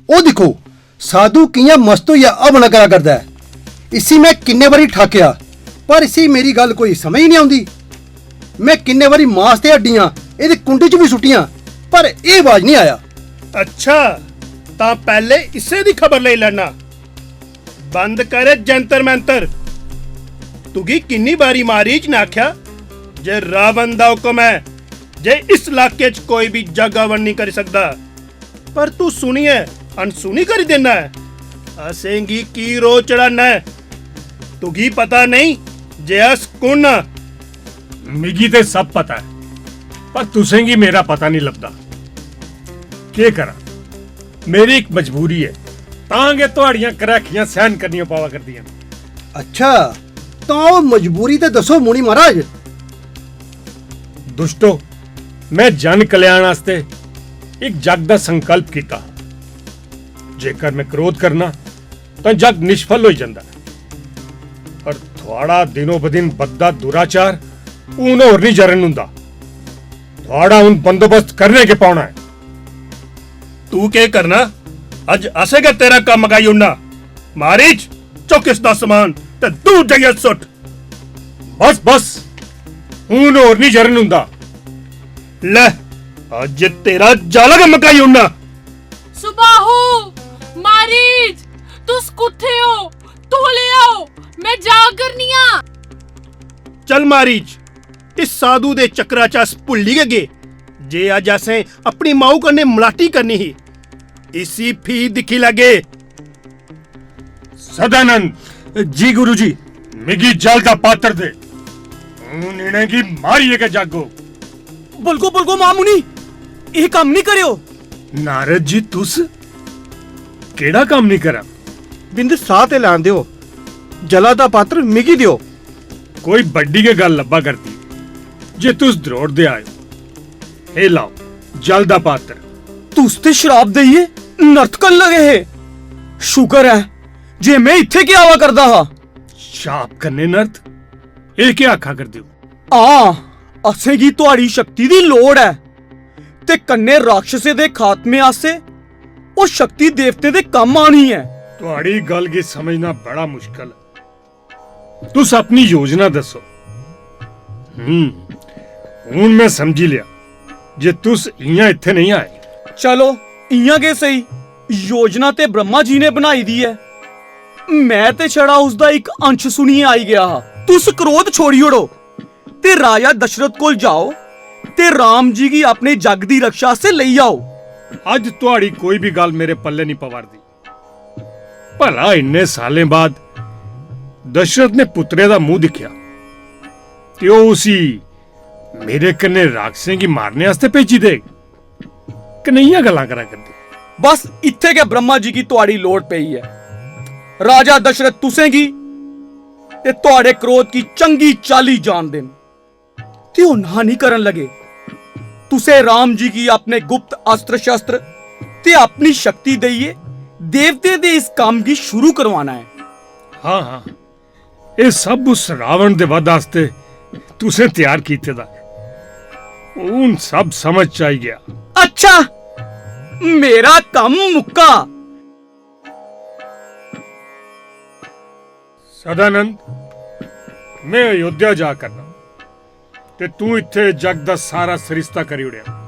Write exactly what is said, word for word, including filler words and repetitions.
ओह् दिक्खो, साधु कि'यां मस्त होइयै हवनां करा करदा ऐ। इसी में किन्ने बारी ठाकेआ, पर इसी मेरी गल्ल कोई समझ निं औंदी। में किन्ने बारी मांस ते हड्डियां एह्दी कुंडी च बी सुट्टियां, पर एह् बाज निं आया। अच्छा, तां पैह्ले इस्सै दी खबर लेई लैना। बंद कर जंतर मंतर। तुगी किन्नी बारी मारीच ने आख्या जे रावण दा हुक्म ऐ जे इस लाके च कोई बी जग हवन निं करी सकदा, पर तू सुनियै अनसुनी करी देना ऐ। असेंगी की रोह् चढ़ाना ऐ? तुगी पता नेईं जे अस कु'न आं? मिगी ते सब पता ऐ, पर तुसेंगी मेरा पता निं लभदा। केह् करां? मेरी इक मजबूरी ऐ, तां गै थुआड़ियां घरैखियां सैह्न करनियां पवा करदियां न। अच्छा, तां ओह् मजबूरी ते दस्सो मुनि महाराज। दुष्टो, में जन कल्याण आस्तै इक जग दा संकल्प कीता हा। जेकर में क्रोध करना, तां जग निष्फल होई जंदा ऐ। पर थुआड़ा दिनो-बदिन बधदा दुराचार हून होर निं जरन हुंदा। थुआड़ा हून बंदोबस्त करने गै पौना ऐ। तू केह् करना? अज्ज असें गै तेरा कम्म मकाई ओड़ना। मारीच, चुक्क इसदा समान ते दूर जाइयै सुट्ट। बस, बस, हून होर निं जरन हुंदा। लै, अज्ज तेरा जाला गै मकाई ओड़ना। सुबाहु, मारीच, तुस कुत्थे ओ? तौले आओ, में जा करनी आं। चल मारीच, इस साधु दे चक्करा च अस भुल्ली गै गे जे अज्ज असें अपनी माऊ कन्नै मलाटी करनी ही। इसी फ्ही दिक्खी लैगे। सदानंद। जी गुरु जी। मिगी जल दा पात्र दे। हून इ'नेंगी मारियै गै जागो। बलगो, बलगो, मामुनि, एह् कम्म निं करेओ। नारद जी, तुस केह्ड़ा कम्म निं करां? बिंद साह् ते लैन देओ। जला दा पात्र मिगी देओ। कोई बड्डी गै गल्ल लब्भा करदी जे तुस द्रौड़दे आए ओ। एह् लैओ, जल दा पात्र। तुस ते श्राप देइयै नर्त करन लगे हे। शुकर ऐ जे में इत्थै गै आवा करदा हा। शाप कन्नै नर्त? एह् केह् आखा करदे ओ? हां, असेंगी थुआड़ी शक्ति दी लोड़ ऐ ते कन्नै राक्षसें दे खात्मे आस्तै ओह् शक्ति देवतें दे कम्म आनी ऐ। थुआड़ी गल्ल गी समझना बड़ा मुश्कल ऐ। तुस अपनी योजना दस्सो। हम्म, हून में समझी लेआ जे तुस इ'यां इत्थै नेईं आए। चलो, इ'यां गै सेही, योजना ते ब्रह्मा जी ने बनाई दी ऐ। में ते छड़ा उसदा इक अंश सुनियै आई गेआ हा। तुस क्रोध छोड़ी ओड़ो ते राजा दशरथ कोल जाओ ते राम जी गी अपने जग दी रक्षा आस्तै लेई आओ। अज्ज थुआड़ी कोई बी गल्ल मेरे पल्ले निं पवा 'रदी। भला इन्ने सालें बाद दशरथ ने पुत्तरे दा मूंह दिक्खेआ ते ओह् उसी मेरे कन्नै राक्षसें गी मारने आस्तै भेजी देग? कनेहियां गल्लां करा करदे? बस इत्थै गै ब्रह्मा जी गी थुआड़ी लोड़ पेई ऐ। राजा दशरथ तुसेंगी ते थुआड़े क्रोध गी चंगी चाल्ली जानदे न। ते ओह् नां निं करन लगे। तुसें राम जी गी अपने गुप्त अस्त्र शस्त्र ते अपनी शक्ति देइयै देवतें दे इस कम्म गी शुरू करवाना ऐ। हां, हां, एह् सब उस रावण दे वध आस्तै तुसें त्यार कीते दा। हून सब समझ च आई गेआ। अच्छा, मेरा कम्म मुक्का। सदानंद, में अयोध्या जा करना ते तूं इत्थै जग दा सारा सरिस्ता करी ओड़ेआ।